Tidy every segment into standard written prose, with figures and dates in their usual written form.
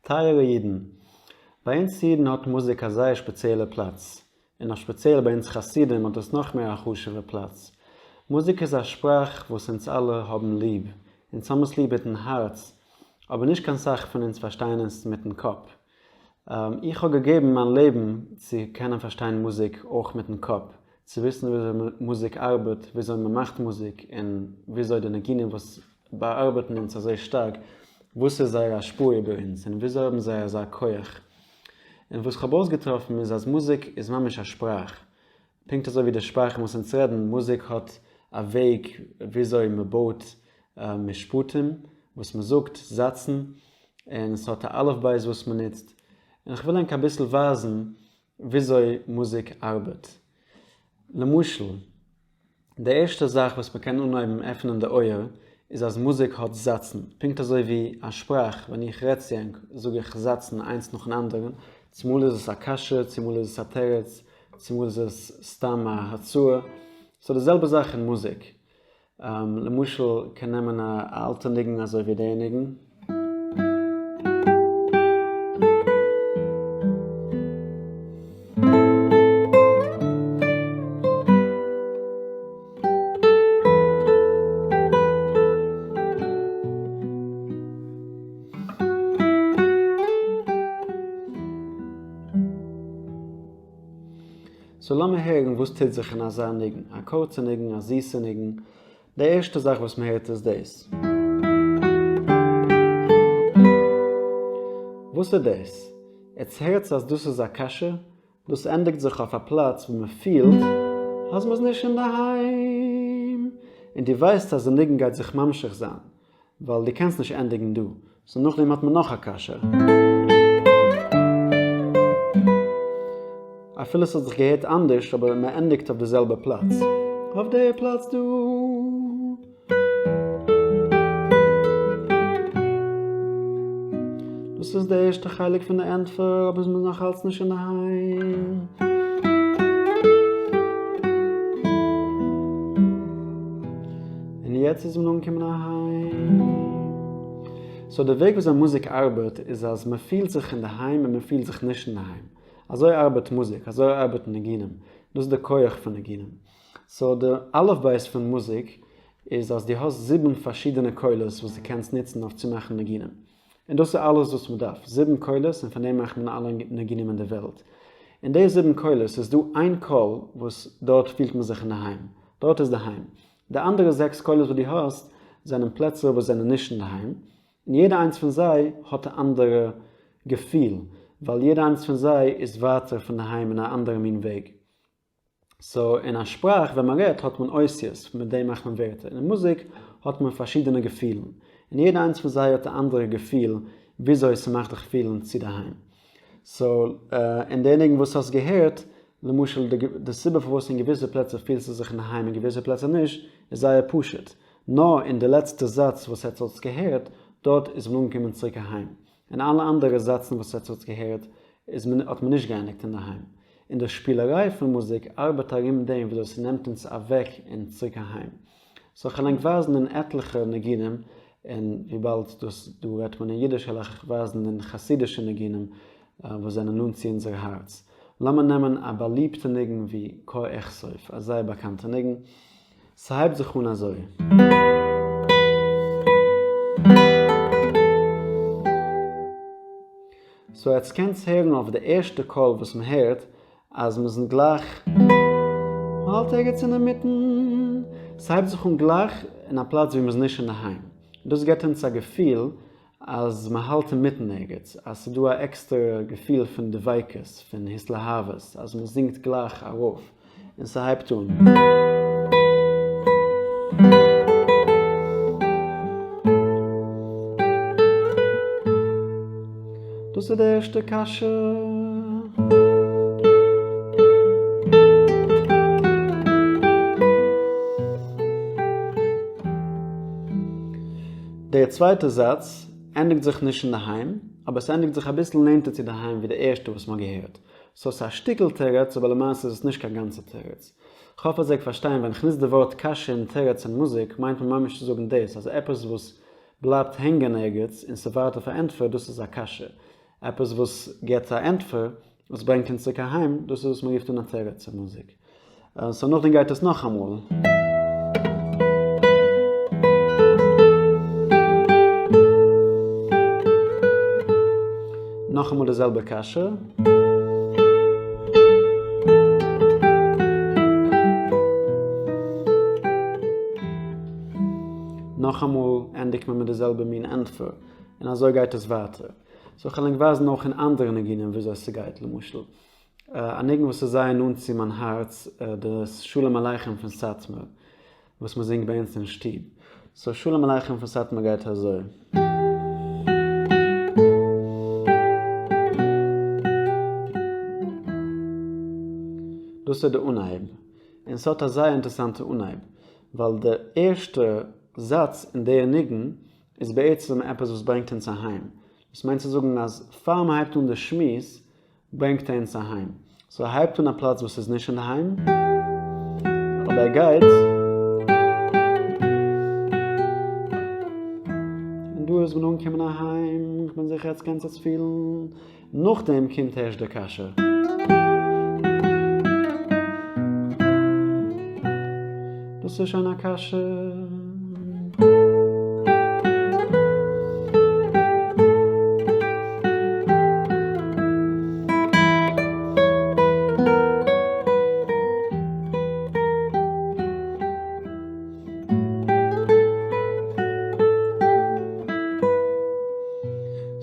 טייערע אידן, ביי אונז אידן האט מוזיק א זייער שפעציעלע פלאץ, און נאך שפעציעל ביי אונז חסידים האט עס נאך מער א חשוב'ע פלאץ. מוזיק איז א שפראך וואס אונז אלע האבן ליב, אונז האבן עס ליב מיטן הארץ, אבער נישט קיין סאך פון אונז פארשטייען עס מיטן קאפ. איך האב געגעבן מיין לעבן צו קענען פארשטיין מוזיק אויך מיטן קאפ, צו וויסן וויאזוי מוזיק ארבעט, וויאזוי מען מאכט מוזיק, און וויאזוי די ניגונים וואס באארבעטן אונז אזוי שטארק, וואס איז זייער השפעה איבער אונז, און וויאזוי האבן זיי אזא כח. און וואס כ'האב אויסגעטראפן איז אז מוזיק איז ממש א שפראך. פונקט אזוי ווי די שפראכן וואס אונז רעדן, מוזיק האט א וועג וויאזוי מ'בויט משפטים, וואס מ'זאגט, זאצן, און ס'האט א אלף בית וואס מ'נוצט. און כ'וויל ענק אביסל ווייזן וויאזוי מוזיק ארבעט. למשל, די ערשטע זאך וואס מ'קען אנהויבן עפענען די אויער איז אז מוזיק האט זאצן, פונקט אזוי ווי א שפראך, ווען איך רעד צו ענק זאג איך זאצן איינס נאכן אנדערן, צומאל איז עס א קשיא, צומאל איז עס א תירוץ, צומאל איז עס סתם א הצעה, so די זעלבע זאך אין מוזיק. למשל קען נעמען א אלטע ניגון אזוי ווי די ניגון. so לאמיר הערן וואס טוט זיך אין אזא ניגון, א קורצע ניגון, א זיסע ניגון, די ערשטע זאך וואס מען הערט איז דאס. וואס איז דאס? עטס הערטס אז דאס איז א קשיא? דאס ענדיגט זיך אויף א פלאץ וואו מען פילט אז מען איז נישט אינדערהיים, און דו ווייסט אז די ניגון גייט זיך ממשיך זיין, ווייל דו קענסט נישט ענדיגן דא, so נאכדעם האט מען נאך א קשיא. אפילו ס'האט זיך געהערט אנדערש אבער מען ענדיגט אויף די זעלבע פלאץ. אויף די פלאץ דא. דאס איז די ערשטע חלק פון די ענטפער אבער מ'איז נאך אלץ נישט אינדערהיים. און יעצט איז מען אנגעקומען אהיים. so די וועג וויאזוי מוזיק ארבעט איז אז מען פילט זיך אינדערהיים און מען פילט זיך נישט אינדערהיים. אזוי ארבעט מוזיק, אזוי ארבעטן ניגונים. דאס איז די כח פון ניגונים. so די אלף בית פון מוזיק איז אז דו האסט זיבן פארשידענע קולות וואס דו קענסט נוצן אויף צו מאכן ניגונים. און דאס איז אלעס וואס מען דארף, זיבן קולות און פון דעם מאכט מען אלע ניגונים אין די וועלט. אין די זיבן קולות איז דא איין קול וואס דארט פילט מען זיך אינדערהיים, דארט איז די היים. די אנדערע זעקס קולות וואס דו האסט זענען פלעצער וואס זענען נישט אינדערהיים, און יעדע איינס פון זיי האט א אנדערע געפיל, ווייל יעדע איינס פון זיי איז ווייטער פון די היים אין א אנדערע מין וועג. so אין א שפראך ווען מען רעדט האט מען אותיות, מיט דעם מאכט מען ווערטער, אין מוזיק האט מען פארשידענע געפילן, און יעדע איינס פון זיי האט א אנדערע געפיל וויאזוי ס'מאכט דיך פילן צו די היים. so אין די ניגון וואס האסט געהערט, למשל די סיבה פארוואס אין געוויסע פלעצער פילסטו זיך אינדערהיים אין געוויסע פלעצער נישט, איז זייער פשוט, נאר אין די לעצטע זאץ וואס עטס האטס געהערט, דארט איז מען אנגעקומען צוריק אהיים. אין אלע אנדערע זאצן וואס עטס האטס געהערט איז מען האט מען נישט געענדיגט אינדערהיים. און די שפילעריי פון מוזיק ארבעט ארום דעם וויאזוי ס'נעמט אונז אוועק און צוריק אהיים. so כ'על ענק ווייזן אין עטליכע ניגונים, און וויבאלד דאס דא רעדט מען אין אידיש העל איך ווייזן אין חסידישע ניגונים וואס זענען נאנט צו אונזער הארץ. לאמיר נעמען א באליבטע ניגון ווי כה אכסוף, א זייער באקאנטע ניגון. ס'הייבט זיך אן אזוי. so עטס קענטס הערן אויף די ערשטע קול וואס מ'הערט אז מ'איז גלייך מ'האלט ערגעץ אינמיטן, ס'הייבט זיך אן גלייך אין א פלאץ ווי מ'איז נישט אינדערהיים, דאס געבט אונז א געפיל אז מ'האלט אינמיטן ערגעץ, אז ס'איז דא א עקסטערע געפיל פון דביקות, פון התלהבות, אז מ'זינגט גלייך ארויף, און ס'הייבט אן. דאס איז די ערשטע קשיא. דער צווייטער זאץ ענדיגט זיך נישט אינדערהיים, אבער עס ענדיגט זיך אביסל נענטער צו דערהיים ווי די ערשטע וואס מ'האט געהערט. so ס'איז א שטיקל תירוץ אבער למעשה איז עס נישט קיין גאנצע תירוץ. כ'האף אז איר פארשטיין ווען כ'נוץ די ווארט קשיא און תירוץ אין מוזיק מיינט מען ממש צו זאגן דאס אז עפעס וואס בלייבט הענגען ערגעץ און ס'ווארט אויף א ענטפער דאס איז א קשיא. עפעס וואס גיבט א ענטפער, וואס ברענגט אונז צוריק אהיים, דאס איז וואס מען רופט אן א תירוץ אין מוזיק. so נאכדעם גייט עס נאכאמאל. נאכאמאל די זעלבע קשיא. נאכאמאל ענדיגט מען מיט די זעלבע מין ענטפער, און אזוי גייט עס ווייטער. so כ'על ענק ווייזן אויך אין אנדערע ניגונים וויאזוי ס'גייט, למשל א ניגון וואס איז זייער נאנט צו מיין הארץ, די שלום עליכם פון סאטמאר, וואס מען זינגט ביי אונז אין שטוב. so שלום עליכם פון סאטמאר גייט אזוי. דאס איז די אנהייב, און ס'האט א זייער אינטערעסאנטע אנהייב, ווייל די ערשטע זאץ אין די ניגון איז בעצם עפעס וואס ברענגט אונז אהיים. דאס מיינט צו זאגן אז פאר מ'הייבט אן די שמועס ברענגט ער אונז אהיים. so ער הייבט אן א פלאץ וואס איז נישט אינדערהיים, אבער ער גייט, און דא איז מען אנגעקומען אהיים, איך בין זיכער עטס קענטס עס פילן, נאכדעם קומט הערשט די קשיא. דאס איז שוין א קשיא.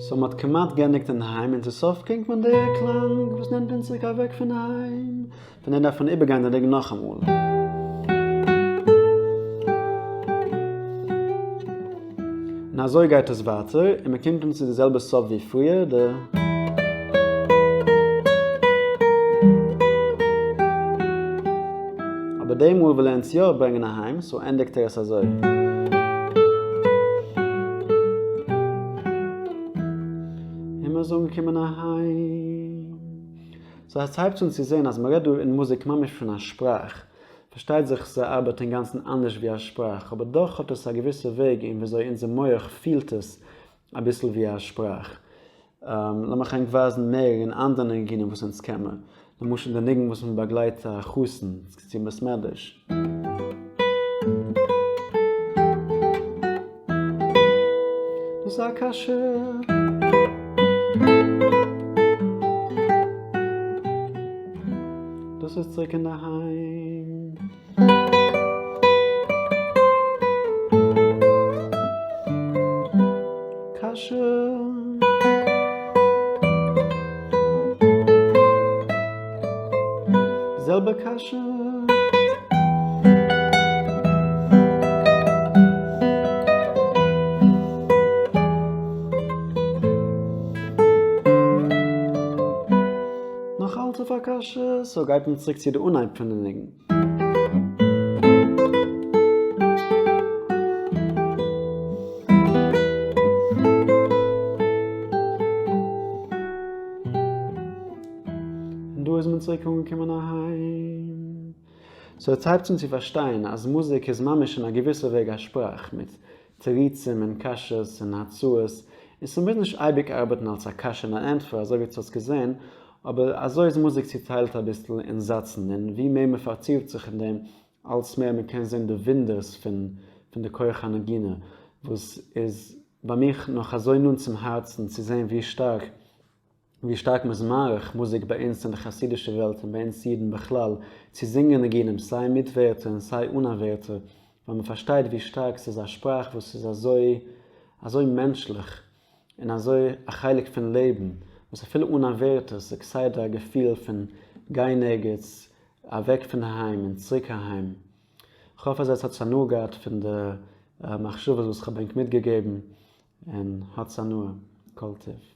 so מ'האט כמעט גענדיגט אינדערהיים און צו סוף קומט מען די קלאנג וואס נעמט אונז צוריק אוועק פון היים. פון דעם דארף מען איבערגיין די ניגון נאכאמאל. און אזוי גייט עס ווייטער, און מען קומט אן צו די זעלבע סוף ווי פריער, די. אבער די מאל וויל ער אונז יא ברענגען אהיים, so ענדיגט ער עס אזוי. און מען איז אנגעקומען אהיים. so עס הייבט אן צו זען אז מ'רעדט דא אין מוזיק ממש פון א שפראך. פארשטייט זיך ס'ארבעט אינגאנצן אנדערש ווי א שפראך, אבער דאך האט עס א געוויסע וועג אין וויאזוי אונזער מח פילט עס אביסל ווי א שפראך. לאמיך ענק ווייזן מער אין אנדערע ניגונים וואס אונז קען מיר. למשל די ניגון וואס מ'באגלייט א חתן צום בית מדרש. דאס איז א קשיא. דאס איז צוריק אינדערהיים. קשיא. זעלבע קשיא. נאך אלץ אויף א קשיא, so גייט מען צוריק צו די אנהייב פון די ניגון. און דא איז מען צוריק אנגעקומען אהיים. so עטס הייבטס אן צו פארשטיין אז מוזיק איז ממש אין א געוויסע וועג א שפראך, מיט תירוצים און קשיות און הצעות, און ס'מוז נישט אייביג ארבעטן אלס א קשיא און אן ענטפער אזוי ווי עטס האטס געזען, אבער אזוי איז מוזיק צוטיילט אביסל אין זאצן, און ווי מער מ'פארטיפט זיך אין דעם אלס מער מ'קען זען די וואונדערס פון פון די כח הנגינה, וואס איז ביי מיך נאך אזוי נאנט צום הארצן צו זען ווי שטארק ווי שטארק מ'איז מעריך מוזיק ביי אונז אין די חסידישע וועלט און ביי אונז אידן בכלל, צו זינגען ניגונים סיי מיט ווערטער און סיי אן א ווערטער, ווייל מ'פארשטייט ווי שטארק ס'איז א שפראך וואס איז אזוי אזוי מענטשליך און אזוי א חלק פון לעבן, וואס אפילו אן א ווערטער ס'איז כסדר א געפיל פון גיין ערגעץ, אוועק פון היים און צוריק אהיים. כ'האף אז עטס האטס הנאה געהאט פון די מחשבות וואס כ'האב ענק מיטגעגעבן, און האטס הנאה. כל טוב.